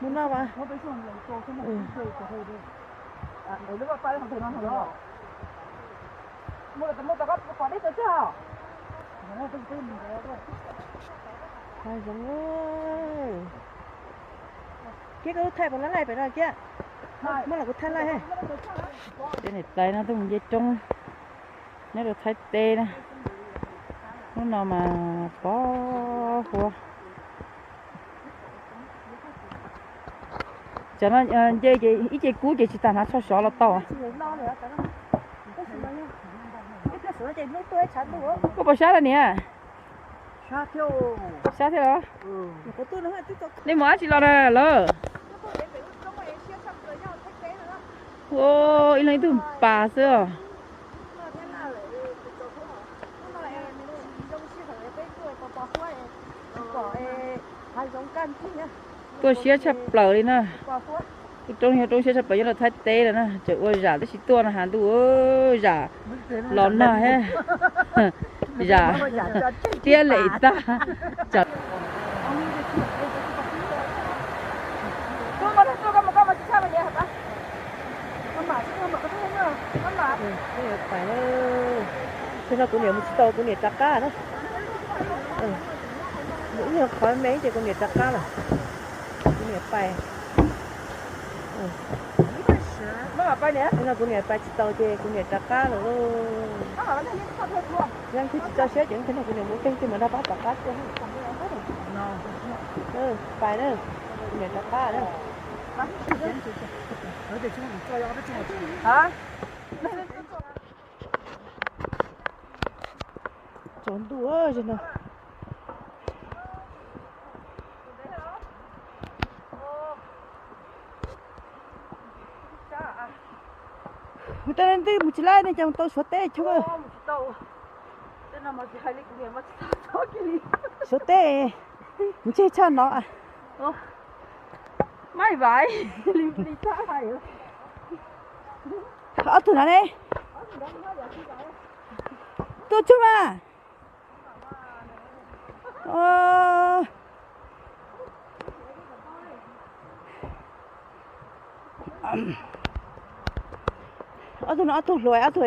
No mas. Hav zoov. Kiab, koj lub thaij puas laib laij pem no kiab? Muab los kuv thaij laij he. Ces niam tais no tuaj mus nce roob nyob rau Thaib teb na. Hnub no mas pos huab. Cov no nce ces ib ce kub ces tsis tas hnav tsho sov los tau. Koj puas sab lawm niam? Sab thiab los? Nej mus dab tsi los na lawm? Ua, ib leeg ib tug pas xwb os. Tuaj siab tshaj plaws li na. Lub roob yog roob siab tshaj plaws nyob rau Thaib teb lawm na, tseem ua zam tab sis tuaj no has ntuj, zam los nag thiab, zam tiab lem tag. Tsis no kuv niam mus tsis tau, kuv niam rov qab na. Ib nyuag qhov me ces kuv niam rov qab lawm. Kuv niam pais. Tsis no kuv niam pais tsis tau ces kuv niam rov qab lawm lauj. Leej twg tsis tso siab ces kuv niam mus tej twg mas nrog pab rov qab tuaj. Pais na, kuv niam rov qab na. Tsaus ntuj no. Mus tej ntej mus tsis laib ne, cas mus tau Suav teb choob. Suav teb ntseg tshaj no. Ob tug na ne, tuaj tsuag mas. Ob tug no ob tug hluas, ob tug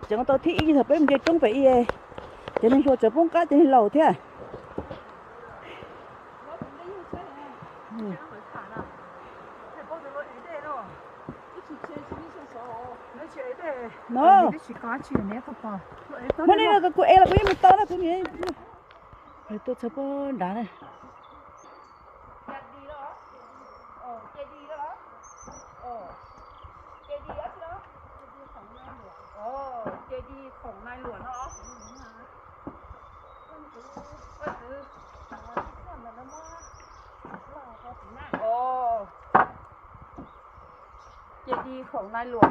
tseem tau thib ib thaum peb mus nce roob pem ib, cov neeg hluas tseem poob qab cov neeg laus thiab. No, muab nej no kuv ev los kuv yeej mus tau na, kuv niam tuaj txog puag nrad na. Ces di khoom nai luam.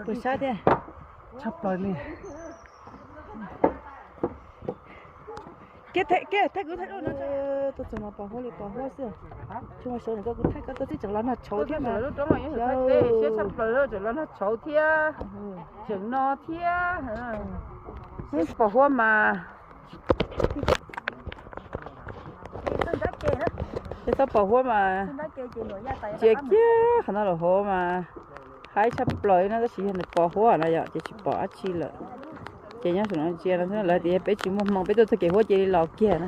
Pus sab thiab. Tshaj plaws li. Kiab, kiab, thaij kuv thaij. Tuaj txog mas pos huab li pos huab xwb. Tsis ua saud nws koj kuv thaij koj tuaj tib tseem los nag tshauv thiab mas. Siab tshaj plaws, tseem los nag tshauv thiab. Tseem no thiab. Pos huab mas. Ces txhob pos huab mas. Cia kiag qhov no los hauv mas haib tshaj plaws no tab sis yog nws pos huab no yom ces tsis pom dab tsi lawm. Ces nyob saum no ntsia no xwb, lawv tias yog peb tsis muaj hmoo peb tuaj txog kev huab cia li los kiag na.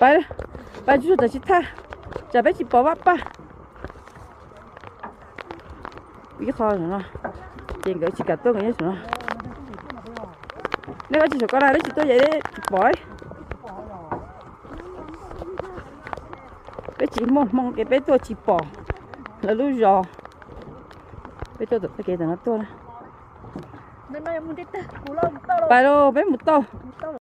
Pais, pais tsuj tsuag tam sim thaj, tsam peb tsis pom vaj paj. Ib qho no ces nkawd tsis kam tuaj, nkawd nyob saum no. Nej ua tsis saum ko na, nej tsis tuaj ces tsis pom. Peb tsis muaj hmoo ces peb tuaj tsis pom lawv lub zos. Peb tuaj tom txoj kev tom no tuaj na. Pais lauj, peb mus tau.